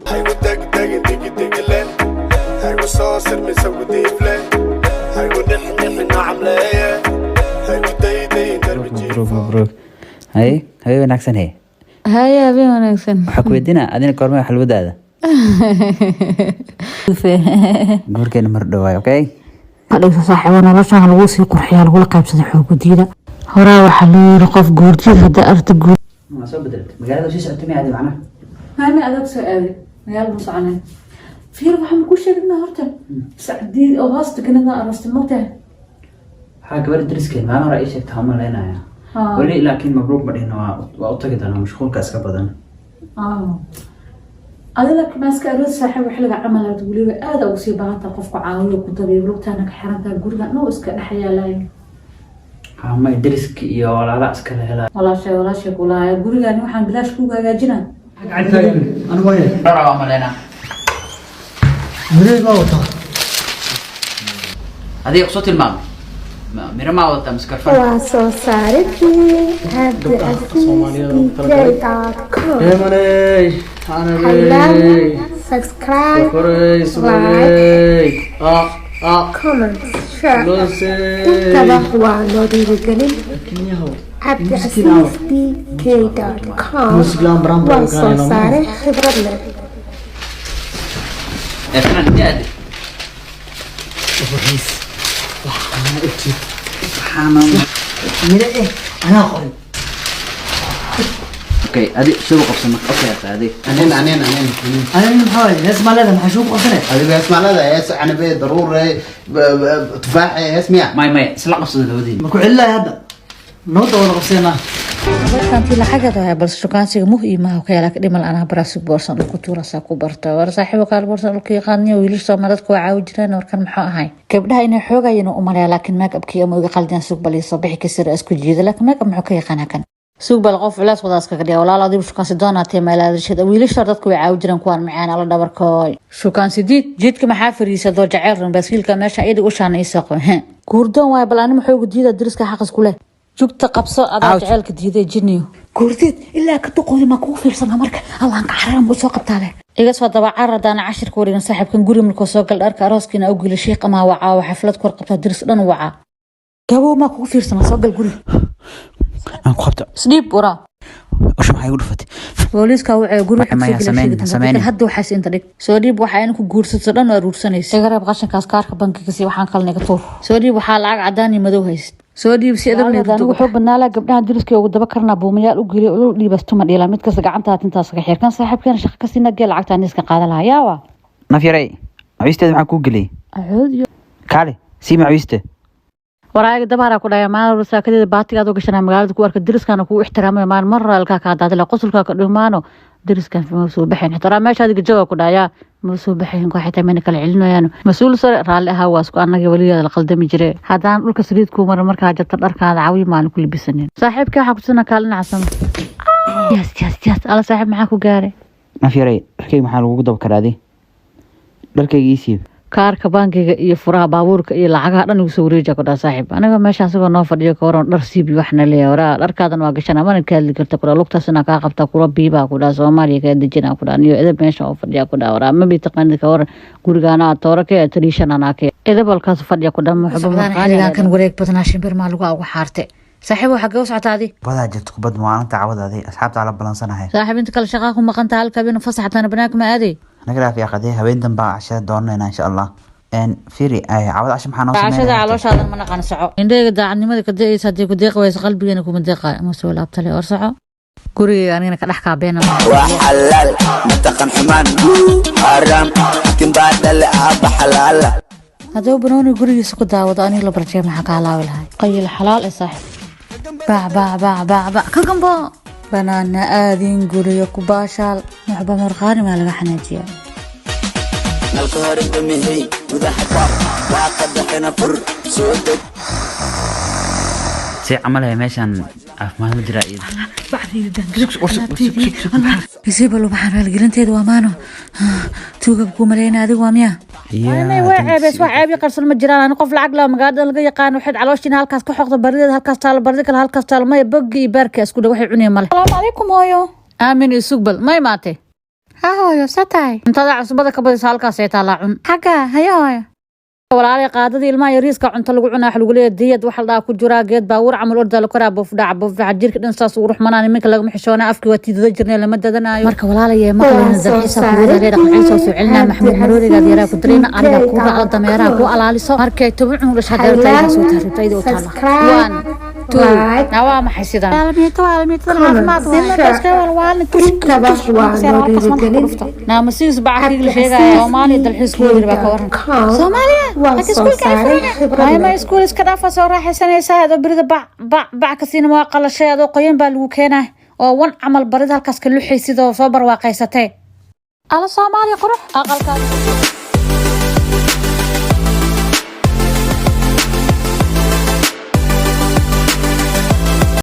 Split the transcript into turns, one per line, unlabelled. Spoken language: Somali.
Haygu degdegin digidigile, haygu soo sirmin sawdiifle, haygu nixnixin nacamleeye, haygu daydayin darbi.
Mabruuk, mabruuk. Haye, habeen wanaagsan he.
Haya, habeen wanaagsan.
Waxaa ku weydiinaa adina goorma xalwadaada guurkeena mar dhawaay, okay?
Dhegso saaxiibo, noloshan lagu sii qurxiyaa, lagula qaybsada xoogadiida. Horaa waxaa loo yiri qof guurjid hadda arta guur.
Waa soo bedelatay, magaalada sii socotay miya adi macnaha?
Maami adag soo aaday, magaalada ma soconay. Fiir, waxaan ku sheegnaa horta sacdiid oo hoos deganada aroostay, mogtahay?
Waxaa gabadha dariskeen maalin hore ii sheegta, uma leynaya weli, laakiin mabruuk ma dhihna. Waa u tagi doonaa, mashquulka iska badan.
Adi laakiin maaska aroos saaxiib, xilliga camal aad weliba aada ugu sii baahan tahay qofku caawiyo ku dabiyo, lugtaana ka xiran tahay, guriga nuu iska dhex yaalayo.
May, dariski iyo walaala iskala helaa.
Walaashay, walaashay kulaaya, gurigani waxaan bilaash kugu hagaajinaa.
Anigu waaya.
Dhora waa maleynaa.
Mireey baa wataa.
Adiga kusoo tilmaamay, miro maa wadataa mise karfan?
Waa soo saaridii cabdicaziizdj.com.
Emaney.
Halaw, subscribe,
Sumayey
comment, share, intaba waa noo dhiirigelin. cabdicaziizdk.com waa soo saare khibrad leh.
Ee fanaan, intee aadi? Waxaana
Mire anaa qoray.
Okay, adi shuba qabsan marka. Okay, ata adi.
Anin, anin, anin, anin.
Aniga maxaa waaye? Hees maa leedahay? Maxaa shuub qabsane?
Adiga hees maa leedahay? Hees canabe, daruure, tufaaxe, hees miya?
May, may, isla qabsada labadiin.
Ma ku celilahay hadda? Nabadda wada qabseenaa.
Markaantii lacagad waaya, balse shukaansiga muh iyo maha ka yalaa ka dhimal. Anaa baraasig boorsan dhulku tuurasaa ku barta. War saaxiibo, kaal boorsan dhulka yaqaaniyo. Wiilasha Soomaali dadka waa caawi jireen. Warkan muxuu ahay? Gabdhaha inay xoogayeen u maleeya, laakiin make upkii ama iga qaldeen. Sugbal iyo soo bixi kasira isku jiida, laakiin make up muxuu ka yaqaanaa kan? Sugbal qof culays wadaas kaga dhiga. Walaal, adigu shukaansi doonaatee meelaadashada. Wiilasha dadku way caawi jireen kuwaan macaan ala dhabarkooy. Shukaansi diid jidka maxaa fariisadoo jaceyl run baaskiilka meesha iyada u shaana ii soo qabo. Guurdoon waay, bal ani muxuu diida? Dariska xaqis ku leh, jugta qabso adaa.
Ouch.
Jaceylka diiday jiniyo guurdeed ilaa ka duqoodi ma kugu fiirsana marka allaan ka carara muu soo qabtaa leh. Iga soo daba carar hadaana cashirka wareegin. Saaxiibkan guri markuu soo gal, dharka arooskiina u geli, shiiq amaa wacaa oo xaflad kor qabtaa, diris dhan wacaa. Gabow maa kugu fiirsana? Soo gal guri.
Aan ku qabto.
Isdhiib waraa.
Usha maxay igu dhufatay?
Booliiska wuxuu guri.
Maya, sameynin, sameynin.
Hadda waxaas inta dhig. Soo dhiib waxaa in ku guursato dhan oo aruursanaysa. Iga reeb qashinkaas, kaarka bankiga si waxaan kalena iga tuur. Soo dhiib waxaa lacag cadaan iyo madow hayst. Soo dhiib si edab. Anigu wuxuu badnaalaa gabdhaha deriska ugu daba karnaa, buumayaal u geliyo, ulul dhiibastuma dhiila mid kasta gacantaa tintaas ka xir. Kan saaxiibkeena shaqa ka siina geel lacagtaa iska qaadan lahaa yaawa.
Naf yaray, macawiisteeda maxaa kuu geliyey?
Acuud.
Kaale sii macawiiste.
Waraaga dabaara ku dhaya, maalin walba saakadeeda baatiga adoo gashanaa magaalada ku arka, deriskana kugu ixtiraamayo. Maalin mar halkaa kaa daadila, qosolkaa ka dhumaano, deriskan ma soo baxayn ixtiraam. Meesha adiga jooga ku dhayaa ma soo baxayn ku xitaa mayna kala celinayaan. Mas-uul sare raalli ahaa, waa isku annaga weligeeda la qaldami jire. Haddaan dhulka saliid kuu marin markaa jabta, dharkaada cawiyo maalin ku libisanin. Saaxiibkii waxaa kutusana kaalin casamo. Yes, yes, yes. Alla saaxiib, maxaa ku gaaray?
Naf yaray, dharkayga maxaa lagugu daba karaa? Adi dharkayga ii siib.
Kaarka bankiga iyo furaha baabuurka iyo lacagaha dhan igu soo wareeja ku dhaa. Saaxiib, aniga meesha asagoo noo fadhiyo ka waran? Dhar siib iyo waxna leeyahay. Waraa, dharkaadan waa gashan, mana ka hadli karta kudha. Lugtaas inaa kaa qabta kula biibaa ku dhaa, Soomaaliya kaa dejinaa ku dhaa. Niyo edeb meesha oo fadhiya ku dhaa. Waraa, mami taqaanid? Ka waran gurigaana toora ka tariishan anaa ka edeb halkaas fadhiya ku dhaa. Xiligan kan wareeg badnaa, shimbir maa lagu ugu xaarte. Saaxiib, waxaa kaga socotaa adi?
Kubadaa jirta, kubad maalinta cawadaadi asxaabta la balansanahay.
Saaxiib, inta kale shaqaa ku maqanta, halka habeen fasaxtana banaanka ma aaday?
Naga dhaaf yaaqadee, habeen danbaa cashada doonayna insha Allah. Fiiri, cawada casho maxaa noo
cashada
sameynaya?
Calooshaadan ma naqaan. Soco, indhahayga daacadnimada ka da'aysa haddii ku deeqi wayso, qalbigeena kuma deeqaayo. Ma soo laabtale? War soco, gurigayga anigana ka dhex kaabeena.
Waa xalaal, mataqan xumaan xaaraam, xakin baa dhale aabba xalaala.
Hadduu banooni gurigiisa ku daawado, aniga la barjee maxaa ka halaawi lahay? Qayil xalaal ee saaxiib, bac bac bac bac bac ka gambo banaana aadin, guriga ku baashaal. Waxba marqaani maa laga xanaajiyaa?
Nalka hore damihey, gudaha baab daaqada xina, fur, soo deg.
Si camal eh meeshaan caafimaad ma jiraa iyada?
Isibalo, waxaan raaligelinteeda waa maano tuugab kuu maleyna. Adigu waa miya? May, waa ceebeys, wax ceebi qarsan ma jiraan. Ani qof lacag laa magaalada laga yaqaan, waxayd calooshiina halkaas ka xoqda, barideeda halkaas taalo, barida kale halkaas taalo. Maya, bogi iyo baarka isku dhow, waxay cunayeen male. Salaamu calaykum hooyo. Aamin iyo sugbal ma imaatay? Ha hooyo, saa tahay. Cuntada cusbada ka badisa halkaas ay taalaa, cun. Xagga haya hooyo. Walaalay, qaadadii ilmaha yariiska cunto lagu cunaa wax lagu leeyahay diyad waxa la dhahaa ku jiraa geed baabuur camal orda la koraa, buufdhac buufdhac, jirka dhan saas ugu ruxmanaa. Nimanka lagama xishoona, afkii waa tiidada jirnay, lama dadanaayo. Marka walaalaya, maqlayna dalxiisa kugu dareer dhaqanciisa soo celinaa. Maxamuud Maroodiga yaraa ku darayna, ariga ku raacdo, dameeraha ku alaaliso. Markay 10 cunug dhashaa deertayda soo taaribta iyada u taala. One, two, waa maxay sidaan? Aalamiinta waa aalamiintada caafimaad waa.
Intaba waa noo dhiirigelin.
Naamasiis bacakii la sheegaya Soomaaliya dalxiis ku wadiri baa ka waran. Soomaaliya
Waa soo saaray khibrad
ma
leh.
Iskuul iska dhaafa, soo raaxaysanaysaa adoo berida bac bac bac ka siina, waa qalashay adoo qoyan baa lagu keenaa oo wan camal barida halkaas ka luxaysid oo soo barwaaqaysatee. Ala Soomaaliya qurux aqalkaas.